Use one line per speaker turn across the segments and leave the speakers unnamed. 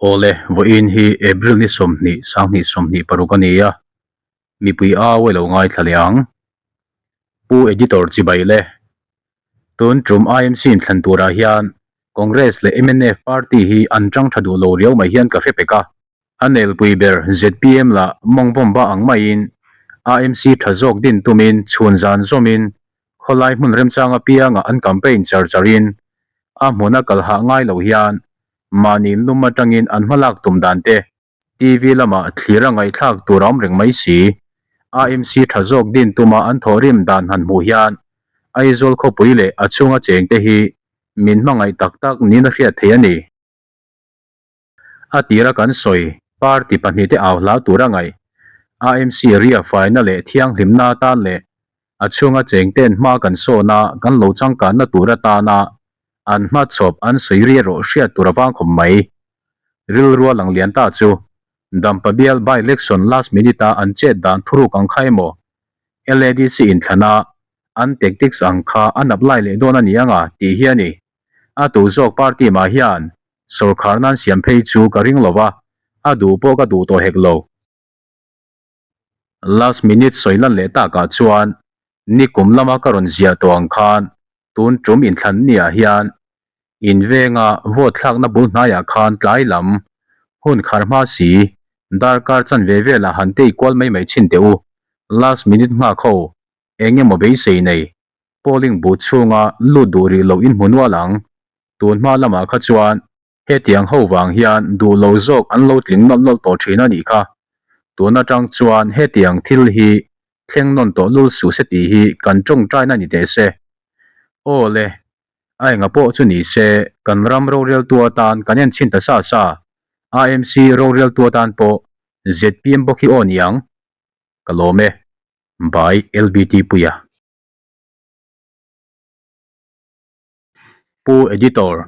Awle, vawiin hi April ni 20, 2026 a ni a, mipui au e lo ngaithla leh ang. Pu Editor chibai le. Tun tum IMC inthlan turah hian Congress leh mnf party hi an tang tha duh lo riau mai hian ka hre pek a. A nelpui ber zpm lah mawngvawm ba ang maiin IMC tha zawk din tumin chhun zan zawmin khawlai hmun remchang apiangah an campaign char charin a hmuna kal hah ngai lo hian mahni lum atangin an hmalak tum dan te TV lamah thlir a ngaihthlak tur a awm reng mai si. AMC tha zawk din tuma an thawhrim dan han hmuh hian Aizawl khawpui leh a chhunga chengte hi min hmangaih tak tak niin a hriat theih a ni. A tira kan sawi party pahnihte au hlau tur a ngaih. AMC ria faina leh thianghlimna atan leh a chhunga chengte'n hma kan sawn a, kan lo changkanna tur atana an hmachhawp an sawi ri erawh hriat tur a vang khawp mai. Rilrua lang lian ta chu Dampa bial by-election last minute-a an chet dan thuruk ang kha emaw LADC inthlana an tactics ang kha an apply leh dawn a ni anga tih hi a ni. A tu zawk party mah hian sawrkhar nan siam phei chu ka ring lo va, a duh pawh ka duh tawh hek lo. Last minute sawi lan leh takah chuan nikum lama ka rawn ziah tawh ang khan tun tum inthlan niah hian in venga vote thlakna bul hnaiah khan tlai lam hun khar hma si darkar chanve velah han tei kual mai mai chhin teh u. Last minute nghak ho eng emaw beisei nei polling booth chhunga lut duh rih loh in hmu nual ang. Tun hma lamah kha chuan Hetiang ho vang hian duh lo zawk an lo tling nawlh nawlh tawh thin a nih kha. Tun atang chuan hetiang thil hi thleng nawn tawh lul suh se tih hi kan tawngtaina ni teh se. Aw le, a enga pawh chu ni se kan ram roreltu atan kan en chhin ta sa sa, AMC roreltu atan pawh zpm bawk hi aw niang? Ka lawm e. By LBT Puia. Pu Editor,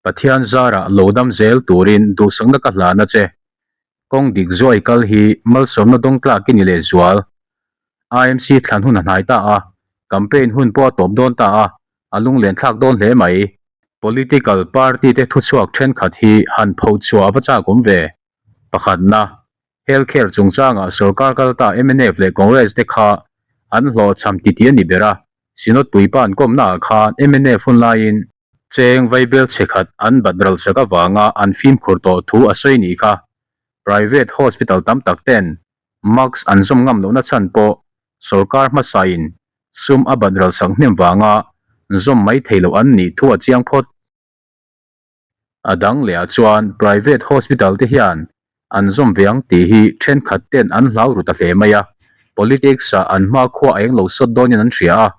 Pathian zarah lo dam zel turin duhsakna ka hlan a che. Kawng dik zuai kal hi malsawmna dawng tlak i ni lehzual. IMC thlan hun a hnai ta a, campaign hun pawh a tawp dawn ta a, a lunglen thlak dawn hle mai. Political party te thuchhuak thenkhat hi han phochhuah a va chak awm ve. Pakhatna, Health care chungchangah sorkar kal ta mnf leh Congress te kha an hlawhchham titi a ni ber a, Synod puipa an kawmnaah khan mnf hun laiin cheng vaibel chhe khat an bat ral sak avanga an fimkhur tawh thu a sawi nih kha. Private hospital tam tak ten mask an zawm ngam lohna chhan pawh sorkar hmasain sum a bat ral sak hnem vanga zawm mai thei loh an nih thu a chiang phawt. A dang leh ah chuan private hospital te hian an zawm ve ang tih hi thenkhat ten an hlau ru ta hle mai a, politics ah an hmakhua a eng lo sawt dawnin an hria a,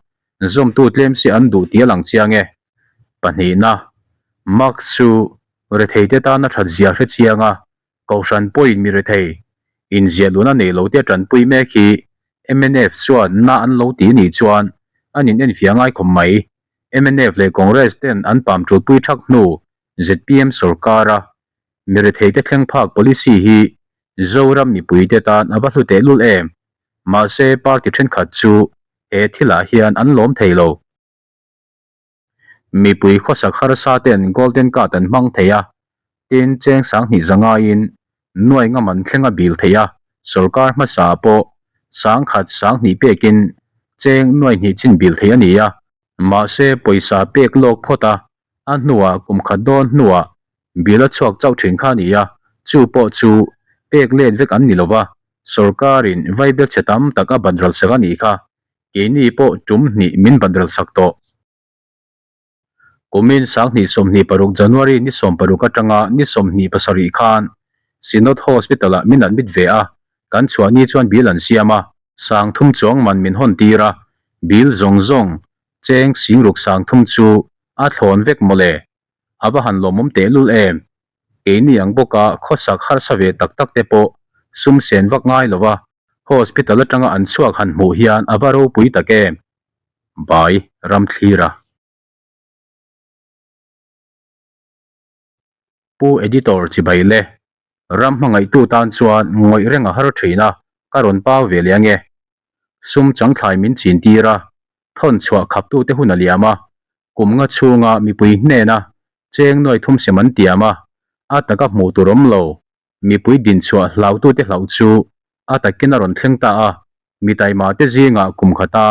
zawmtu tlem si an duh tih a lang chiang e. Pahnihna, Mask chu rethei te tana that zia hre chiang a, Kohhran pawhin mi rethei inziah luhna nei lo te tanpui mek hi mnf chuan na an lo ti nih chuan an in enfiah ngai khawp mai. Mnf leh Congress ten an pam tulpui thak hnu zpm sorkara mi rethei te thleng phak policy hi Zoram mipui te tan a va hlu tehlul em. Mahse party thenkhat chu he thilah hian an lawm thei lo. Mipui khawsak harsa ten Golden Card an hmang thei a, tin cheng 2000 zangaiin nuai ngam an thleng a bil thei a, sorkar hmasa pawh 10,000 20 pekin cheng nuai hnih chin bil thei a ni a, mahse pawisa pek lawk phawt a, a hnuah kum khat dawn hnuah bil a chhuak chauh thin kha a ni a, chu pawh chu pek let vek an ni lova, sorkarin vaibel chhe tam tak a bat ral sak a nih kha. Keini pawh tum hnih min banral sak tawh. Kumin 2026 January ni 16 atanga ni 27 khan Synod Hospital-ah min admit ve a, kan chhuah ni chuan bill an siam a, 3000 chuang man min hawn tir a, bill zawng zawng cheng singruk 3000 chu a thlawn vek mawle. A va han lawmawm tehlul em! Keini ang bawka khawsak harsa ve tak tak te pawh sum sen vak ngai lo va, Hospital atanga an chhuak han hmuh hian a va ropui tak em? Bai Ramthlira. Pu Editor chibai le. Ram hmangaihtu tan chuan ngawih reng a har thin a, ka rawn pau ve leh ange. Sum changthlai min chin tir a, thawn chhuah khaptute hun a liam a, kum nga chhunga mipui hnena cheng nuai thum sem an tiam a. A taka hmuh tur awm lo, mipui dinchhuah hlautute hlauh chu a takin a rawn thleng ta a, mi taima te zingah kum khata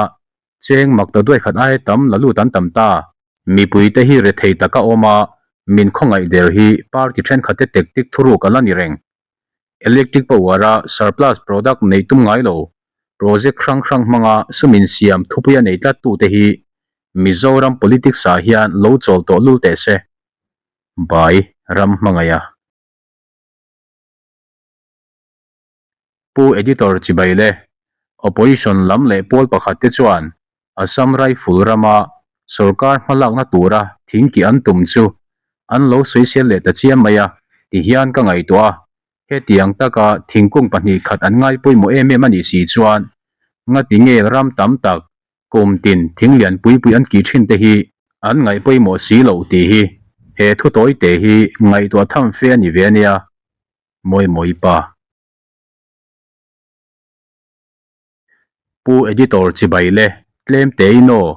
cheng mak ta duai khat aia tam la lut an tam ta. Mipuite hi rethei taka awm a, min khawngaih der hi party thenkhatte tactic thuruk a la ni reng. Electric power a surplus product neih tum ngai lo, project hrang hrang hmanga sum insiam thupui a nei tlat tute hi Mizoram politics ah hian lo chawl tawh lul teh se. Bai ram hmangaih a. Pu Editor chibai le Opposition lam leh pawl pakhat te chuan Assam Rifle rama sorkar hmalakna tura thingkih an tum chu an lo sawisel leh ta chiam mai a tihian ka ngaihtuah a, hetiang taka thingkung pahnihkhat an ngai pawimawh em em a nih si chuan ngati nge ram tam tak kum tin thing lian pui pui an kih thin te hi an ngaih pawimawh si loh tih hi he thu tawi te hi ngaihtuah tham fe a ni ve a nia. Mawi mawi pa. Pu Editor chibai le tlem te in aw.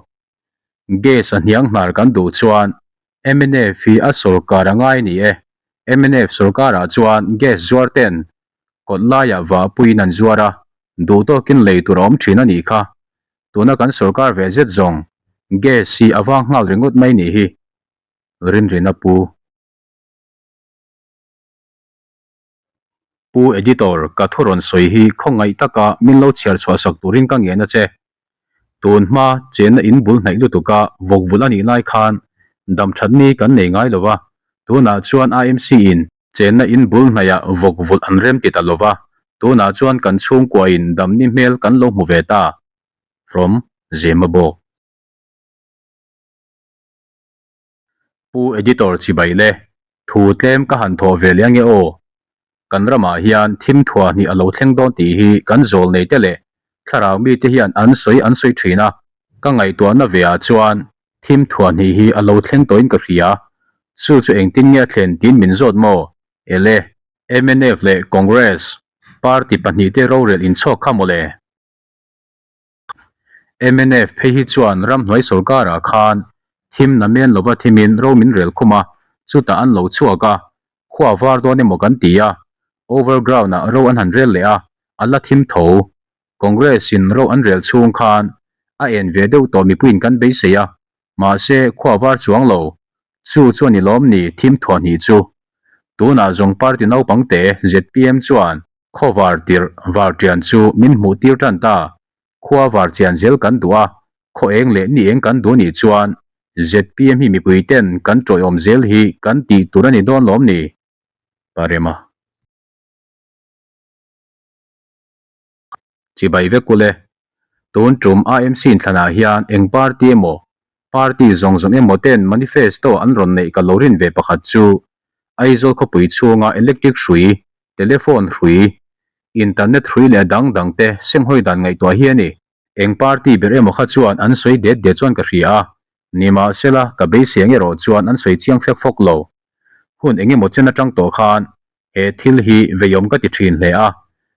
Gas a hniang hnar kan duh chuan mnf hi a sawrkar a ngai ni e. Mnf sawrkar ah chuan gas zuar ten kawt laiah vahpuiin an zuar a, duh tawkin lei tur a awm thin a nih kha. Tuna kan sawrkar ve zet zawng gas hi a vang nghal ringawt mai nih hi. Rinrina Pu. Pu Editor, ka thu rawn sawi hi khawngaih taka min lo chhiar chhuah sak turin ka ngen a che. Tun hma chenna in bul hnaih lutuka vawk vulh a nih lai khan dam that ni kan nei ngai lo va, tunah chuan IMC in chenna in bul hnaihah vawk vulh an rem ti ta lo va, tunah chuan kan chhungkuain dam ni hmel kan lo hmu ve ta. From Zemabawk. Pu Editor chibai le, thu tlem ka han thawh ve leh ange aw. Kan ramah hian thim thuahhnih a lo thleng dawn tih hi kan zawl nei te leh thlarau mite hian an sawi an sawi thin a, ka ngaihtuahna ve ah chuan thim thuahhnih hi a lo thleng tawhin ka hria. Chu chu engtin nge a thlen tiin min zawt maw? Ele, mnf leh Congress party pahnihte rorel inchhawk kha mawle. Mnf phei hi chuan ramhnuai sawrkarah khan thim na men lova thimin ro min rel khum a, chutah an lo chhuak a, khua var dawn emaw kan ti a, overground ah ro an han rel leh a, a la thim tho. Congress in ro an rel chhung khan a en ve deuh tawh mipuiin kan beisei a, mahse khua var chuang lo, chu chuan i lawm ni thim thuahhnih chu. Tunah zawng party naupang te zpm chuan Khaw var tirh var tian chu min hmuh tir tan ta. Khua var chian zel kan duh a, khaw eng leh ni eng kan duh nih chuan zpm hi mipui ten kan tawiawm zel hi kan tih tur a ni dawn lawm ni? Parema. Chibai vek ule. Tun tum IMC inthlanah hian eng party emaw, party zawng zawng emaw ten manifesto an rawn neih ka lo rin ve pakhat chu Aizawl khawpui chhunga electric hrui, telephone hrui, internet hrui leh dang dang te senghawi dan ngaihtuah hi a ni. Eng party ber emaw kha chuan an sawi det det chuan ka hria a, nimahsela ka beisei ang erawh chuan an sawi chiang fek fawk lo. Hun eng emaw chen atang tawh khan He thil hi veiawm ka ti thin hle a,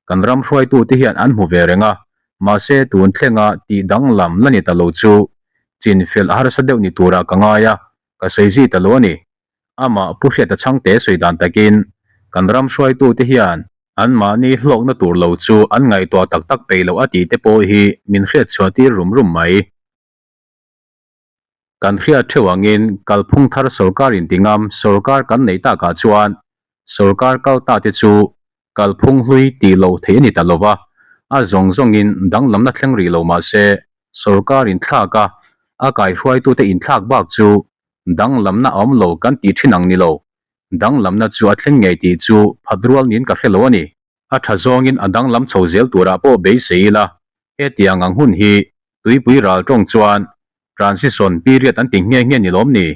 kan ram hruaitute hian an hmu ve reng a, mahse tun thlenga tih danglam la ni ta lo chu chinfel a harsa deuh ni turah ka ngai a, ka sawi zui ta lo a ni. Amah Pu Hriata Chhangte sawi dan takin kan ram hruaitute hian anmahni hlawkna tur lo chu an ngaihtuah tak tak peih loh a tih te pawh hi min hriatchhuah tir rum rum mai. Kan hriat theuh angin kalphung thar sawrkar intingam sawrkar kan neih takah chuan sawrkar kal ta te chu kalphung hlui tih loh theih a ni ta lo va, a zawng zawngin danglamna thleng rih lo mah se sawrkar inthlak a, a kaihruaitute inthlak bak chu danglamna a awm lo kan tih thin ang ni lo, danglamna chu a thleng ngei tih chu phat rual niin ka hre lo a ni. A tha zawngin a danglam chho zel turah pawh beisei ila, hetiang ang hun hi tuipui ral tawng chuan transition period an ti nghe nghe ni lawm ni?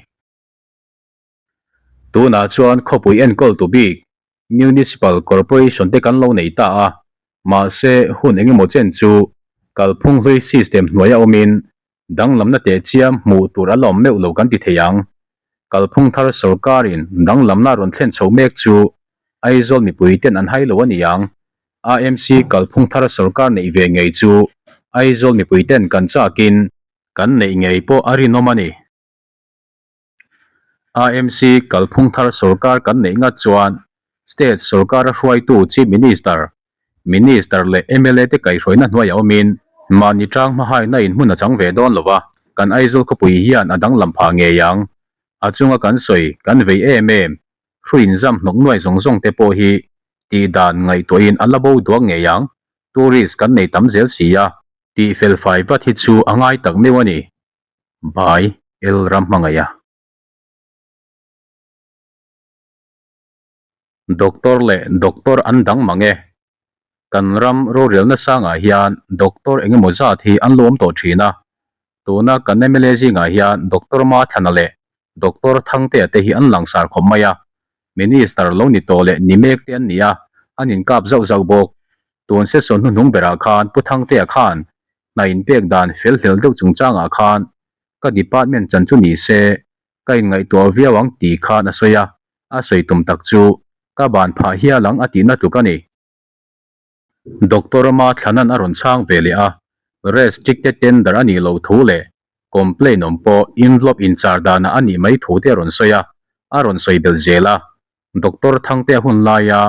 Tunah chuan khawpui enkawl tu bik Municipal Corporation te kan lo nei ta a, mahse hun engemaw chen chu kalphung hlui system hnuaia awmin Danglamna teh chiam hmuh tur a la awm meuh lo kan ti thei ang. Kalphung thar sawrkarin danglamna rawn thlen chho mek chu Aizawl mipui ten an hai lo a ni ang. AMC kalphung thar sawrkar neih ve ngei chu Aizawl mipui ten kan chakin kan neih ngei pawh a rinawm a ni. AMC kalphung thar sorkar kan neih ngat chuan State sorkara hruaitu Chief Minister, Minister leh mla te kaihhruaina hnuaiah awmin mahni tang hmahaina in hmun a chang ve dawn lo va, kan Aizawl khawpui hian a danglam phah ngei ang. A chunga kan sawi kan vei em em, hru inzam hnawk nuai zawng zawng te pawh hi tih dan ngaihtuahin a la bo duak ngei ang, tourist kan nei tam zel si a. Tih felfai vat hi chu a ngai tak meuh a ni. By El Ramhmangaih a. Doctor leh Doctor an dang mang e. Kan ram rorelna sangah hian Doctor engemaw zat hi an lo awm tawh thin a. Tuna kan mla zingah hian Doctor Mathlana leh Doctor Thangtea te hi an langsar khawp mai a. Minister lo ni tawh leh ni mek te an ni a, an inkap zauh zauh bawk. Tun session hnuhnung berah khan Pu Thangtea khan hna inpek dan fel hlel deuh chungchangah khan ka department chan chu ni se ka inngaihtuah viau ang tih khan a sawi a, a sawi tum tak chu ka ban phah hial ang a tihna tluk a ni. Doctor Rama Thlanan a rawn chhang ve leh a, restricted tender a nih loh thu leh complaint awm pawh envelope inchar danah a nih mai thu te a rawn sawi a, a rawn sawi belh zel a. Doctor Thangtea hun laia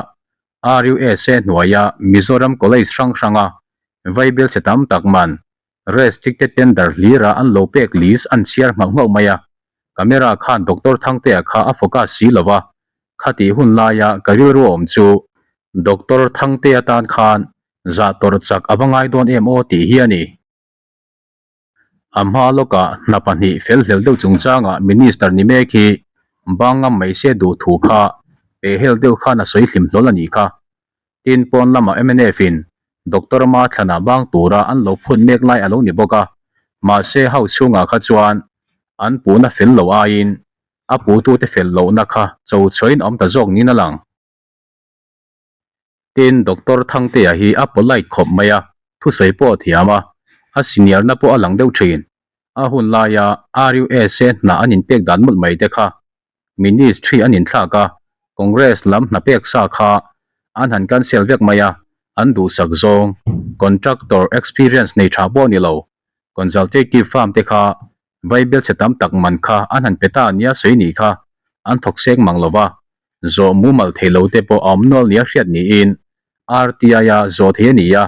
RUSA hnuaia Mizoram College hrang hranga vaibel chhe tam tak man Restricted tender hlira an lo pek list an chhiar nghauh nghauh mai a, camera khan Doctor Thangtea kha a focus si lo va, khatih hun laia ka rilru awm chu Doctor Thangtea tan khan zah tawrh chak a va ngai dawn em aw tih hi a ni. A hma lawkah hna pahnih fel hlel deuh chungchangah Minister ni mek hi bang ngam mai se duh thu kha pehhel deuh khan a sawi hlim hlawl a nih kha. Tin, pawn lamah mnf in Doctor Ma thlanah bang tura an lo phut mek lai a lo ni bawk a, mahse house chhungah kha chuan an puhna fel lo aiin a puhtute fel lohna kha cho chhuahin a awm ta zawk niin a lang. Tin, Doctor Thangtea hi a polite khawp mai a, thusawi pawh a thiam a, a senior na pawh a lang deuh thin. A hun laia RUSA hna an inpek dan mawlh mai te kha Ministry an inthlak a, Congress lam hna pek sa kha an han cancel vek mai a, an duhsak zawng. Contractor experience nei tha pawh ni lo, consultative firm te kha vaibel chhe tam tak man kha an han pe ta nia sawi nih kha an thawk sek mang lo va, zawh mumal thei lo te pawh a awm nual nia hriat niin RTI a zawh thei a ni a,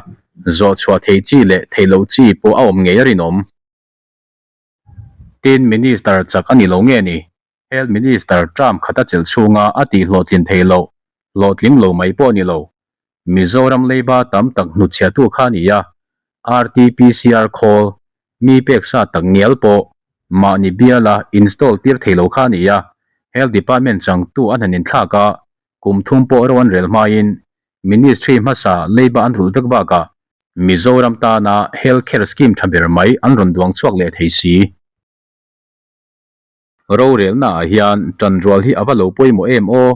zawh chhuah thei chi leh theih loh chi pawh a awm ngei a rinawm. Tin, Minister chak a ni lo nge ni? Health Minister term khat a chelh chhunga a tih hlawhtlin thei loh, hlawhtling lo mai pawh a ni lo. Mizoram leiba tam tak hnutchhiahtu kha a ni a, RT-PCR khawl, mi pek sa tak ngial pawh mahni biala install tir thei lo kha a ni a, Health Department changtu an han inthlak a, kum thum pawh ro an rel hmain Ministry hmasa leiba an rulh vek bakah Mizoram tana Health Care Scheme tha ber mai an rawn duang chhuak leh thei si. Rorelna ah hian tanrual hi a va lo pawimawh em aw?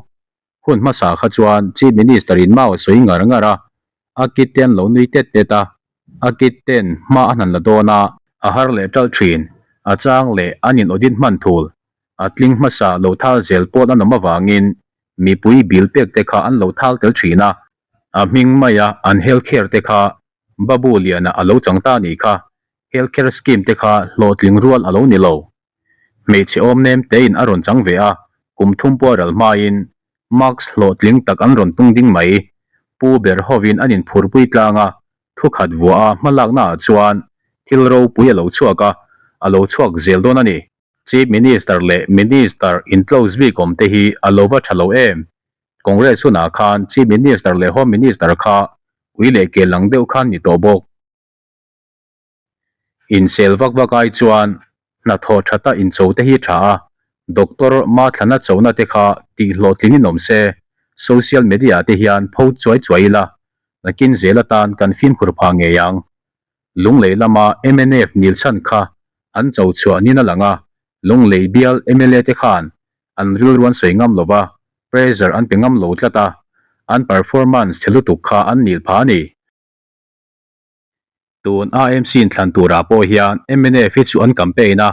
Hun hmasa kha chuan Chief Minister in mau a sawi ngar ngar a, a kit te an lo nui tet tet a, a kit ten hma a hnan la dawn a, a har leh ṭalh ṭhin, a chang leh an in audit hman thul, a tling hmasa lo thal zel pawn an awm avangin mipui bill pek te kha an lo thal tel ṭhin a, A hming maia an health care te kha Babu Liana a lo chang ta nih kha, health care scheme te kha hlawhtling rual a lo ni lo. Hmeichhe awm nem tein a rawn chang ve a, kum thum pawh a ral hmain mask hlawhtling tak an rawn tung ding mai. Pu ber hovin an inphurpui tlang a, thukhat vuah a hmalakna ah chuan thil ropui a lo chhuak a, a lo chhuak zel dawn a ni. Chief Minister leh Minister in close bik awm te hi a lo va tha lo em? Congress hunah khan Chief Minister leh Home Minister kha ui leh kel ang deuh khan ni tawh bawk. Insel vak vak ai chuan hnathawh thata incho te hi tha a, Doctor Mathlana chona te kha tih hlawhtling in awm se, social media te hian pho chuai chuai ila, nakin zel atan kan fimkhur phah ngei ang. Lunglei lama mnf nil chhan kha an cho chhuah nin a lang a, Lunglei bial mla te khan an rilru an sawi ngam lo va, pressure an pe ngam lo tlat a, an performance chhe lutuk kha an nil pha a ni. Tun AMC inthlan turah pawh hian mnf hi chu an campaign a,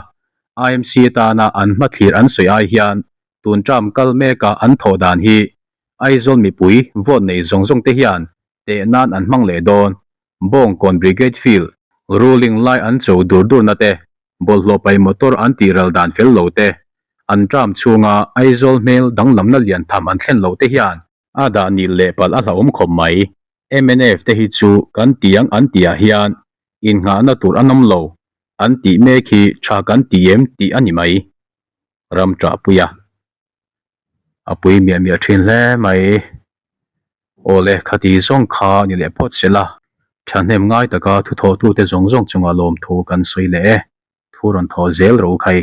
AMC atana an hmathlir an sawi ai hian tun term kal meka an thawh dan hi Aizawl mipui vote nei zawng zawng te hian teh nan an hmang leh dawn. Bawngkawn Brigade Field ruling lai an cho dur durna te, bawlhhlawh pai motor an tih ral dan fel lo te. An term chhunga Aizawl hmel danglamna lian tham an thlen loh te hian a dah nil leh palh a hlauhawm khawp mai. Mnf te hi chu kan tiang an tihah hian innghahna tur an awm lo, an tih mek hi tha kan ti em tih a ni mai. Ram ṭahpuia a pui miah miah ṭhin hle mai. Awle, khati zawng kha ni leh phawt se la, ṭhahnem ngai taka thuthawhtute zawng zawng chunga lawmthu kan sawi leh e, thu rawn thawh zel ro khai.